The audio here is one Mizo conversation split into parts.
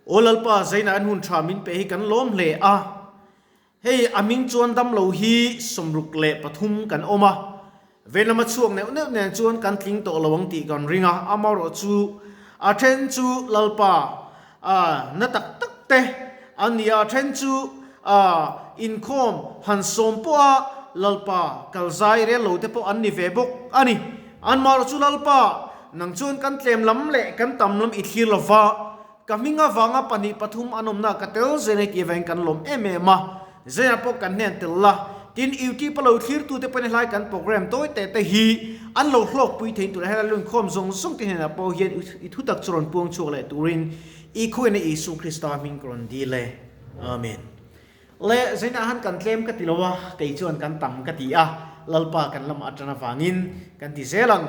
Aw Lalpa, Zaina an hun tha min pe hi kan lawm hle a. Hei a hming chuan damlo hi 63 kan awm a, ven lama chhuak neuh neuh nen chuan kan tling tawh lo ang tih kan ring a, amaherawhchu a then chu Lalpa a na tak tak te an ni a, a then chu a inkhawm han sawm pawh a Lalpa kal zai rel lo te pawh an ni ve bawk a ni. Anmaherawhchu Lalpa nang chuan kan tlem lam leh kan tam lam i thlir lo va, Ka hming avanga pahnih pathum an awmna ka tel zel hei tih avangin kan lawm em em a, Zaina pawh kan hnen tel la, tin YouTube a lo thlirtute pawhin helai kan program tawi teh te hi an lo hlawkpui thei tur a, helai lunkhawm zawng zawng te hnenah pawh hian i thutak chu rawn puang chhuak leh turin i khuaina Isu Krista hming ka rawn dil e. Amen. Le Zaina han kan tlem ka ti lo a, kei chuan kan tam ka ti a, Lalpa kan lamah atan avangin kan ti zel ang.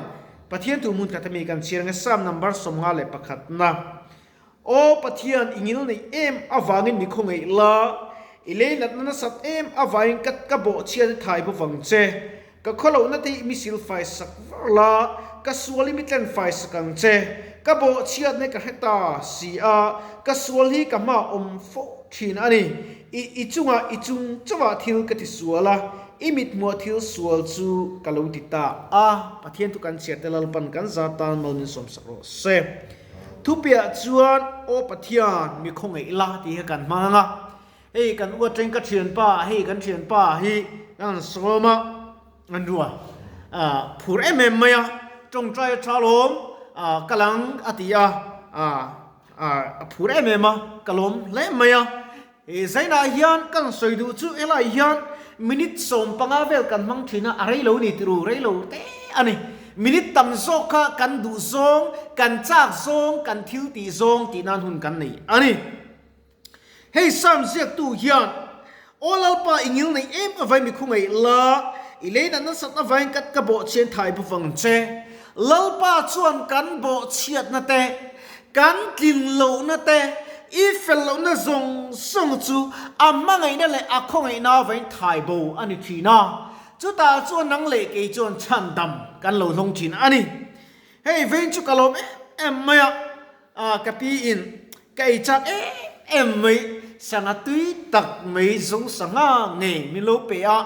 Pathian tu hmun khat ami kan chhiar nge Psalm number 51 na. Aw Pathian, i ngil neih em avangin mi khawngaih la, i lei natna nasat em avangin ka ka bawhchhiat i thai bawk ang che. Ka khawlohna te hi mi silfai sak var la, ka sual hi mi tlenfai sak ang che. Ka bawhchhiatna hi ka hre ta si a, ka sual hi ka hmaah awm fo thin a ni. I i chungah i chung chauhah thil ka ti sual a, I mithmuah thil sual chu ka lo ti ta a, Pathian thu kan chhiar te Lalpan kan za tan mal min sawmsak rawh se. Thupiah chuan, Aw Pathian, mi khawngaih la tih hi kan hmang ang a. Hei kan u atang ka thianpa, hei kan thianpa hi kan han sawm a, an rua phur em em mai a, tawngtai a tha lawm, ka lang a ti a, a phur em em a, ka lawm hle mai a. He zainah hian kan sawi duh chu helai hian minute 15 vel kan hmang thin a, a rei lo ni ti ru, rei lo te a ni. Minute tam zawk kha kan duh zawng, kan chak zawng, kan thil tih zawng tih nan hun kan nei a ni. Hei Psalm ziaktu hian, Aw Lalpa i ngil nei em avai mi khungaih la, i lei natna sat avain ka ka bawhchhian thai bawk che. Lalpa chuan kan bawhchhiatna te, Kan tlin lohna te, i fel lohna zawng zawng chu a hmangaihna leh a khawngaihna avain thai bo a ni thin a. Chutah chuan nang leh kei chuan chhandam kan lo hlawng thin a ni. Hei vein chu ka lawm em em mai a, a ka pi in ka ei chak em em mai, sangha tui tak mai zawng sangha ngei min lo pe a,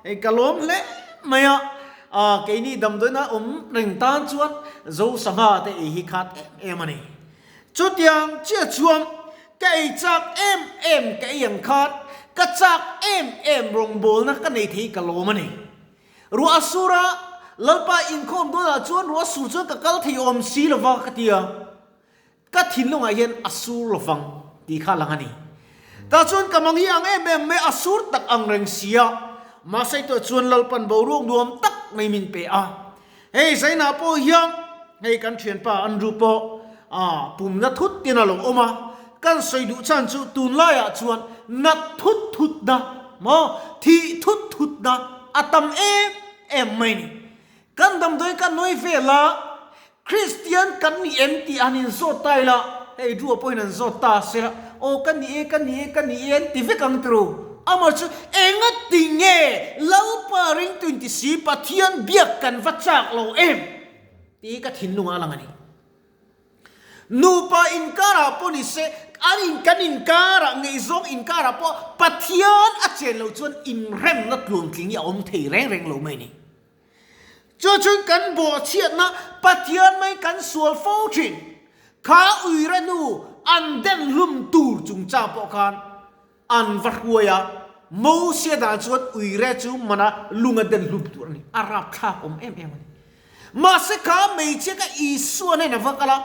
hei ka lawm hle mai a. A, keini damdawiina awm reng tan chuan zo sangha te ei hi khat em em a ni. Chutiang chiah chuan ka ei chak em em ka ei ang khan ka chak em em rawngbawlna ka nei thei ka lawm a ni. Ruah a sur a, Lalpa inkhawm dawnah chuan ruah a sur chuan ka kal thei awm si lova ka ti a. Ka thinlungah hian a sur lovang tih kha lang a ni. Tah chuan ka mang hi ang em em mai, a sur tak ang reng si a. Mahse tuah chuan Lalpan boruak nuam tak mai min pe a. Hei Zainah pawh hian hei kan thianpa Andrew pawh a pumna thut tin a lo awm a. Kan sawi duh chhan chu tunlaiah chuan nat thut thutna maw thih thut thutna a tam em em mai ni. Kan damdawi kan nawi vel a, Kristian kan ni em tih han inzawt ta ila, hei Drew-a pawhin an zawt ta a sela, aw ka ni e, ka ni e, ka ni e an ti vek ang tiro. Amah chu enga ti nge Lalpa ringtu inti si Pathian biak kan va chak lo em tih hi ka thinlungah a lang a ni. Nupa inkarah pawh ni se, an in kan inkarah ngaihzawng inkarah pawh Pathian a chen loh chuan inremna tluantling hi a awm thei reng reng lo mai a ni. Chu chuan kan bawhchhiatna Pathian mai kan sual fo thin. Kha uire nu an den hlum tur chungchang pawh khan an va hruai a, Mosia dan chuan uire chu mana lunga den hlum tur a ni. A rapthlak awm em em a ni. Mahse kha hmeichhia kha Isua nen a va kal a,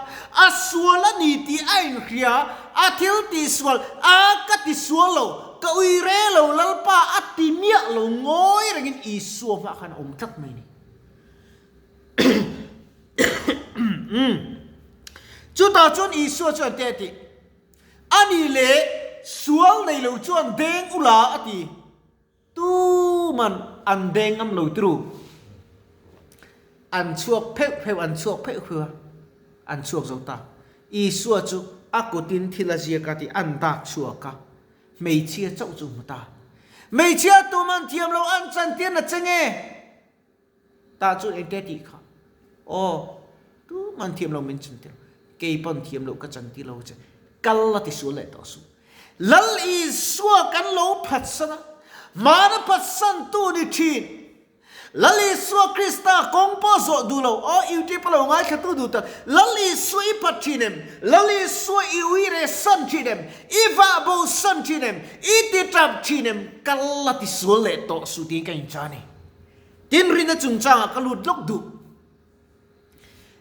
a sual a ni tih a inhria, a thil tihsual a ka tisual lo, Ka ui re lo Lalpa a ti miah lo ngawi rengin Isua hmah khan a awm tlat mai ni. Chutah chuan Isua chuan te a ti, Ani leh sual nei lo chuan deng ula a ti. Tuman an deng ngam lo tru. An chhuak pheuh pheuh, an chhuak pheuh pheuh a, an chhuak zo ta. Isua chu a kutin thil a ziak a tih an dak chhuak a, hmeichhia chauh chu hmu ta. Hmeichhia tuman thiam lo an chantir na che nge? Tah chuan engte tih kha? Aw, tuman thiam lo min chantir lo. Kei pawn thiam loh ka chantir lo che. Kal la tisual leh tawh suh. Lal Isua kan lo phatsan a, hmana phatsantu ni thin. Lal Isua Krista kawng pawh zawh duh lo, aw YouTube a lo ngaithlatu duh tak, Lal Isua i phat thin em? Lal Isua i uire san thin em? I vah bo san thin em? I ti tap thin em? Kal la tisual leh tawh suh tiin ka incha a ni. Tin rinna chungchangah ka lut lawk duh.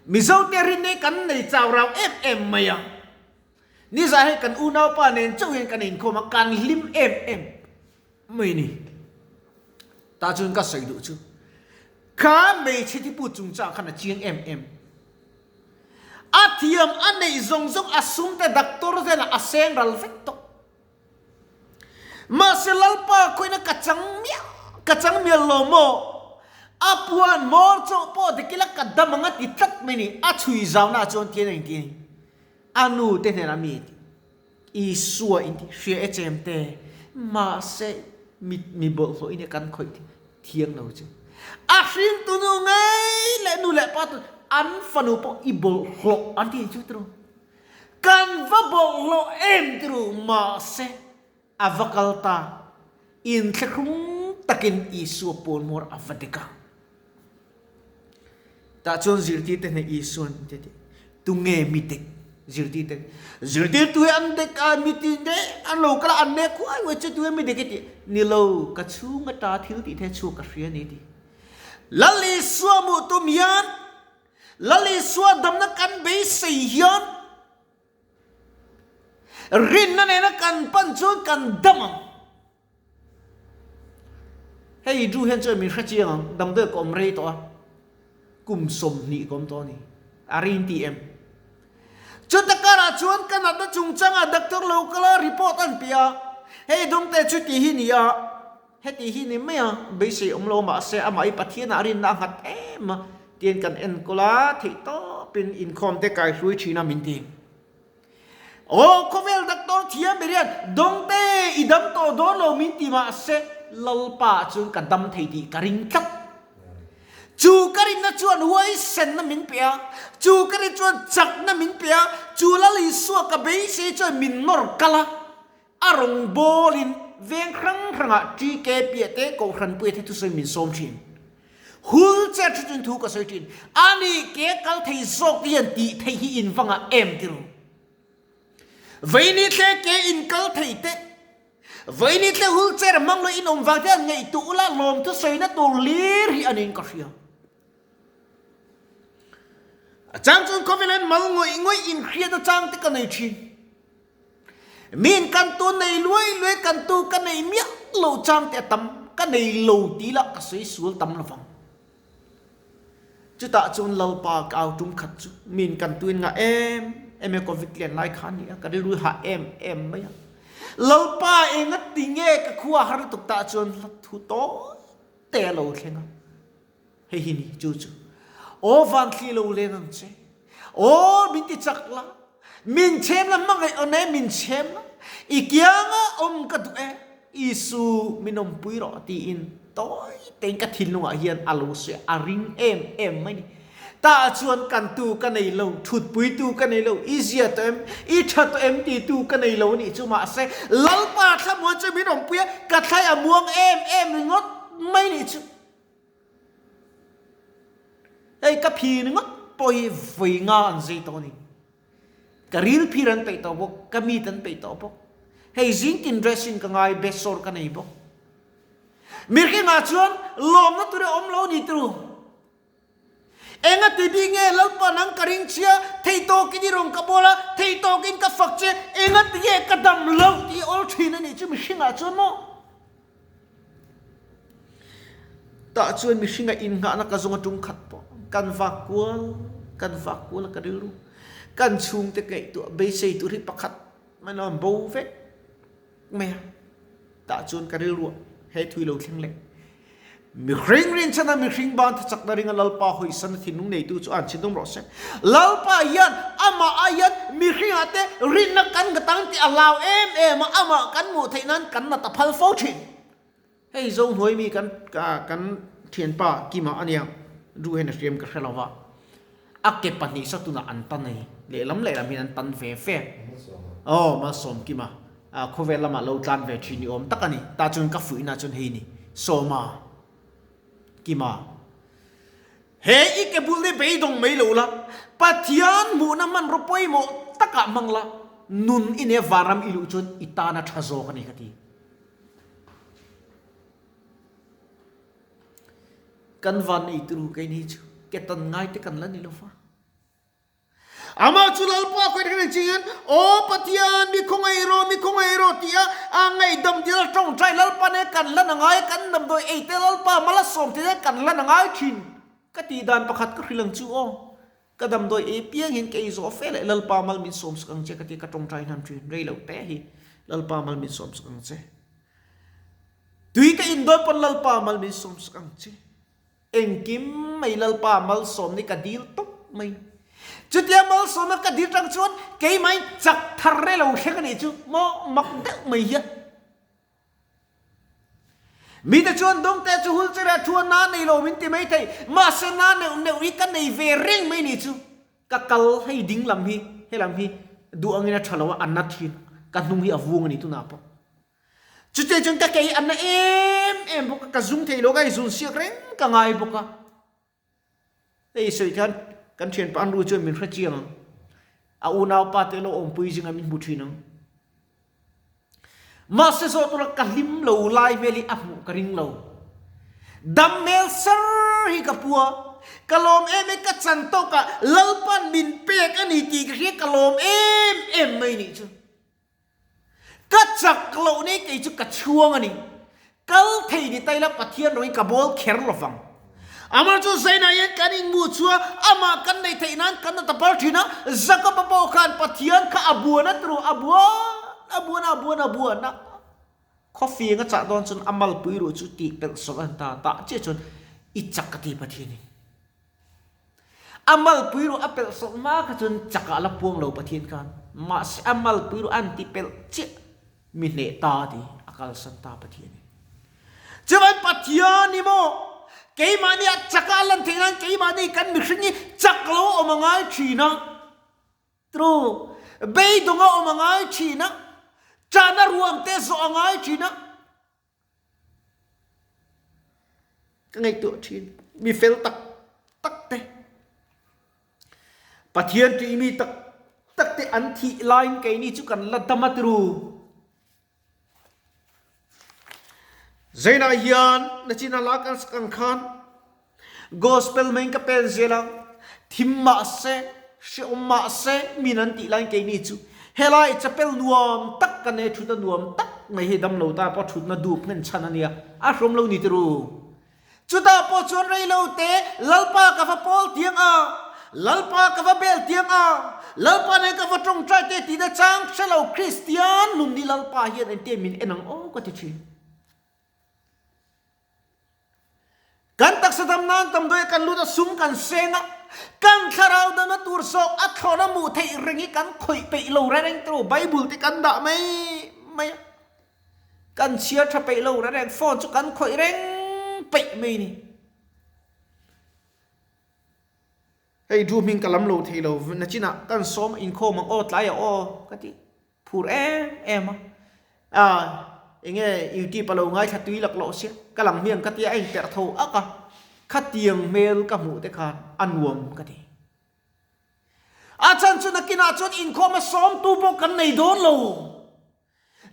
Mizote rinna hi kan nei chau rau em em mai a. Nizah hei kan unaupa nen chauh hian kan inkhawm a, kan hlim em em mai ni. Tah chuan ka sawi duh chu, kha hmeichhe thipu chungchang khan a chiang em em. A thiam a neih zawng zawng a sum te doctor vel a seng ral vek tawh. Mahse Lalpa khawina ka chang miah ka chang mial lo maw? A puan hmawr chauh pawh dik ila ka dam ang a ti tlat mai ni. A chhui zauna chuan tian a inti a ni. A nu te hnenah mi ti Isua in ti hria e chem te mahse mi mi bawlhhlawh in kan khawih thiang lo che. A hringtu nu ngei leh nu leh pa tu an fanu pawh i bawlhhlawh an ti chu turu. Kan va bawlhhlawh em turu mahse a va kal ta inthlahrung takin Isua pawnmuar a va dik a. Tah chuan zirtirte hneh Isua'n ti ti, Tunge mi dik? Zirtirte, Zirtirtu hi an dik a, mi ti nek an lo kal a, an nek huai huai che, tunge mi dik i tih? Ni lo, ka chhung ata thil tih the chhuak ka hria a ni ti. Lal Isua hmuh tum hian, Lal Isua damna kan beisei hian, rinna nena kan pan chuan kan dam ang. Hei Drew hian chuan min hre chiang ang, damdawi ka awm rei tawh a, kum 20 ka awm tawh a ni, a rin ti em? Chuta karah chuan ka natna chungchangah doctor lo kal a, report an pe a, hei dawngte chu ti hi ni a, heti hi ni mai a, beisei awm lo mahse amah hi Pathianah rinna a nghat em a, tian kan enkawl a, theihtawpin inkhawm te kai hrui thin a min ti. Aw khawvel doctor thiam ber hian dawngte i dam tawh dawn lo min ti mahse Lalpa chuan ka dam thei tih ka ring tlat. Chu ka rinna chuan huaisenna min pe a, chu ka rin chuan chakna min pe a, chu Lal Isua ka beisei chuan min nawr kal a, a rawn bawlin veng hrang hrangah TK piah te Kohhranpuia te thusawi min sawm thin. Hul che thu chuan thu ka sawi thin. A nih ke kal thei zawk te hian tih theih hi in va ngah em ti ru. Veini tle ke in kal thei te, veini tle hul cher hmang lo in awm vang te hian ngaihtuah ula lawm thusawina tur lir hi a niin ka hria. A chang chuan khawvel hian mal ngawih ngawih in hriat a chang te ka nei thin. Min kan tu nei luai luai kan tu ka nei miah lo chang te a tam, ka nei lo ti lah ka sawi sual tam lovang. Chutah chuan Lalpa ka au tum khat chu min kan tuin ngah em em e Covid lian lai kha a ni a, ka rilru hah em em mai a. Lalpa enga ti nge ka khua har lutuk tah chuan hla thu tawi te a lo thleng a. Hei hi ni chu chu. Aw van thli lo leng ang che. Aw min ti chak la. Min chhem la hmangaih awn e min chhem la. I kianga awm ka duh e. Isu min awmpui rawh tiin tawi tein ka thinlungah hian a lo sawi a ring em em mai ni. Tah chuan kan tu ka nei lo, thutpuitu ka nei lo, i zia tawh em, i tha tawh em titu ka nei lo a nih chu mahse Lalpa thlamuan chu min awmpui a, ka thlai a muang em em ringawt mai nih chu. Hei ka phi ringawt pawh hi vawi nga an zei tawh a ni. Ka ril phir an peih tawh bawk, ka mit an peih tawh bawk. Hei zingtin dressing ka ngai, bedsore ka nei bawk. Mihringah chuan lawmna tur hi a awm lo ni turu. Enga ti bik nge Lalpa nang ka ring chia, theihtawkin i rawn ka bawl a, theihtawkin ka fak che, enga ti nge ka dam loh tih awl thin a nih chu mihringah chuan maw? Tah chuan mihringa innghahna ka zawng a tum khat pawh kan vak kual kan vak kual a ka rilru kan chhungte ngaihtuah beisei tur hi pakhat mai lo an bo vek mai a tah chuan ka rilruah he thui lo thleng leh mihring rinchhan a mihring ban thachakna ringa Lalpa hawisan a thinlung neitu chu an chhindawm rawh se Lalpa hian amah aiin mihringah te rinna kan ka tang tih a hlau em em a, amah kan hmuh theih nan kan nat a phal fo thin. Hei zo hnuai mi kan kan thianpa Kima a nia, Drew hian a hriam ka hre lo va, a ke pahnih sa tunah an tan a ni, lehlam lehlam hian an tan ve ve. Aw Malsawmkima, khawvel lamah lo tlan ve thin ni awm tak a ni. Tah chuan ka fuihna chuan hei ni, Sawma, Kima. He i ke bul hi beidawng mai lo la, Pathian hmuhna hmanraw pawimawh takah hmang la, nun i nia vanram i luh chuan i tana tha zawk a ni ka ti. Kan van nei turu kei ni chu ke tan ngai te kan la ni lo va. Amah chu Lalpa khawi kan ching in, Aw Pathian, mi khawngaih rawh, mi khawngaih rawh tia a ngaihdam dil a tawngtai Lalpa nen kan lan a ngai, kan damdawi ei te Lalpa mal a sawm te nen kan lan a ngai thin. Ka tih dan pakhat ka hrilh ang chu aw. Ka damdawi ei piang hian ka ei zawh fe leh Lalpa mal min sawm sak ang che ka ti ka tawngtai hnam thin. Rei lo te hi Lalpa mal min sawm sak ang che. Tui ka indawn pawn Lalpa mal min sawm sak ang che. Engkim mai Lalpa malsawm ni ka dil tawp mai. Chutia malsawmna ka dil tang chuan keimahin chak thar re lo thleng a nih chu maw mak deuh mai hian. Mite chuan dawngte chu hul che reh thu a na nei lo min ti mai thei, mahse na neuh neuh hi ka nei ve reng mai nih chu. Ka kal hei ding lam hi helam hi duh angin a tha lo a, a na thin, ka hnung hi a vung a ni tunah pawh. Chutei chuan ka kei a na em em bawk a, ka zung thei lo ka inzun siak reng ka ngai bawk a. Hei sawi khan kan thianpa an ru chuan min hre chiang ang. A unaupa te lo awmpui zinga min hmu thin ang. Mahse zawh tura ka hlim lo lai hmel hi a hmuh ka ring lo. Dam hmel sar hi ka pu a, ka lawm em em ka chan tawkah Lalpan min pek a ni tih ka hria ka lawm em em mai nih chu. Ka chak loh nei kei chu ka chhuang a ni. Kal thei ni ta ila Pathian rawngin ka bawl kher lo vang. Amah chu Zainah hian kan inhmuh chu a, amah kan neih theih nan kan ta pal thin a, Jakob-a pawh khan Pathian kha a buan a turu, a buan, a buan a, a buan a, buan a. Khawfing a chah dawn chuan a malpui ruh chu tih pelh sawlh a ni ta, tah chiah chuan i chak ka ti Pathianin. A malpui ruh a pelh sawlh hma kha chuan chakah la puang lo Pathian khan mahse a malpui ruh an ti pelh chiah mi hneh ta ti a kalsan ta Pathian in. Chuvang Pathian hi maw keimahni ah chakah a lan theih nan keimahni kan mihring hi chak lo a awm a ngai thin a, true, beidawng a awm a ngai thin a, chahna ruam te zawh a ngai thin a, Ka ngaihtuah thin. Mi fel tak tak te. Pathian tih mi tak tak te an thih laiin keini chu kan la dam a tiru. Zainah hian nachin a la kan sak ang khan gospel maiin ka pen zel a, thim mahse, hrehawm mahse min an tih laiin keini chu helai chapel nuam tak kan nei thutna nuam tak mai hei damlo ta pawh thutna dup nghen chhan a nia, a hrawm lo ni tiru. Chutah pawh chuan reilo te Lalpa ka va pawl tiang a, Lalpa ka va bel tiang a, Lalpa nen ka va tawngtai te tihna chang hrelo Kristian nun ni Lalpa hian engtiang min en ang aw ka ti thin. Kan taksa dam nan damdawi kan lut a, sum kan seng a, kan thlarau damna tur zawk a thlawna hmuh theih reng hi kan khawih peih lo reng reng tawh Bible te kan dah mai mai a, kan chhiar tha peih lo reng reng, phone chu kan khawih reng peih mai ni. Hei du hming ka lam lo thei lo, nachinah kan sawm inkhawm ang aw tlai ah aw ka ti. Phur em em a, a enge youtube a lo ngaithla tui lak loh sia, ka lang hmiang ka tia a inperh tho ak a, khatiang hmel ka hmuh te khan a nuam ka ti. A chhan chu nakinah chuan inkhawm a sawmtu pawh kan nei dawn lo,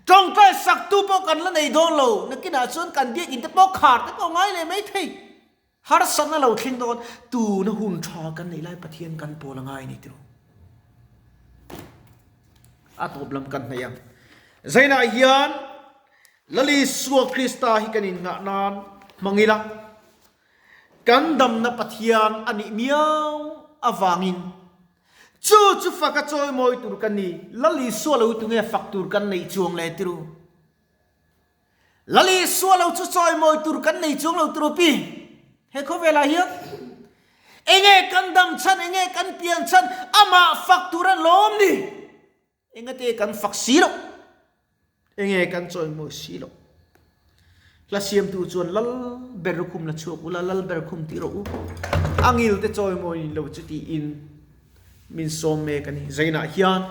tawngtai saktu pawh kan la nei dawn lo, nakinah chuan kan biakin te pawh khar te pawh ngai leh mai thei, harsatna lo thleng dawn, tuna hun tha kan neih lai Pathian kan pawl a ngai ni tiro. A tawp lam kan hnaih ang. Zainah hian Lal Isua Krista hi kan innghah nan hmang ila, kan damna Pathian a nih miau avangin chu chu faka chawimawi tur kan ni. Lal Isua lo tunge fak tur kan neih chuang le tiru. Lal Isua lo chu chawimawi tur kan nei chuang lo tur pi. He khawvelah hian enge kan dam chhan, enge kan pian chhan, amah fak tur a lawm ni. Engate kan fak si lo, enge kan chawimawi si lo. Hla siamtu chuan lal ber khum la chhuak ula, lal ber khum tih rawh u. A ngil te chawimawi ni lo chu tiin min sawm mek a ni. Zainah hian.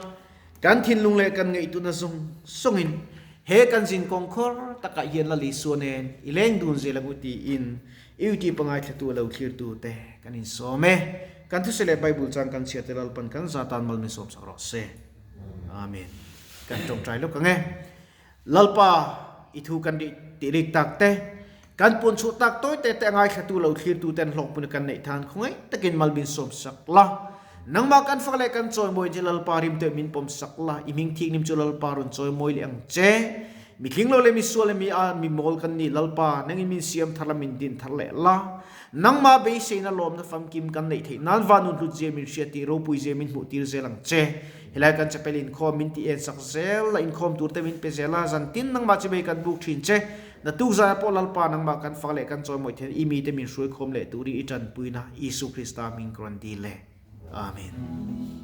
Kan thinlung leh kan ngaihtuahna zawng zawngin he kan zinkawng khawr takah hian Lal Isua nen i leng dun zel ang u tiin YouTube a ngaithlatu a lo thlirtu te kan insawm e. Kan thusawi leh Bible chang kan chhiar te Lalpan kan za tan mal min sawmsak rawh se. Amen. Kan tawngtai lawk ang e. Lalpa, i thu kan rih tih rik tak te, kan pun chhuh tak tawi te te a ngaithlatu lo thlirtu ten hlawkpuna kan neih than khawngaih takin mal min sawm sak la. Nangmah kan fak leh kan chawimawi che Lalpa rim tawih min pawm sak la, i hming thiknim chu Lalpa rawn chawimawi leh ang che. Mi tling lo leh mi sual leh mi a mi mawl kan ni Lalpa, nangin min siam thar la min din thar leh la. Nangmah beiseina lawmna famkim kan neih theih nan vanun hlut zia min hriat tih ropui zia min hmuh tir zel ang che. Helai kan chapel inkhawm min ti en sak zel la, inkhawm tur te min pe zel a, zan tin nangmah chu mei kan buk thin che. Naktuk zaiah pawh Lalpa nangmah kan fak leh kan chawimawi theih i mite min hruaikhawm leh turin i tanpuina Isu Krista hming ka rawn dil e. Amen.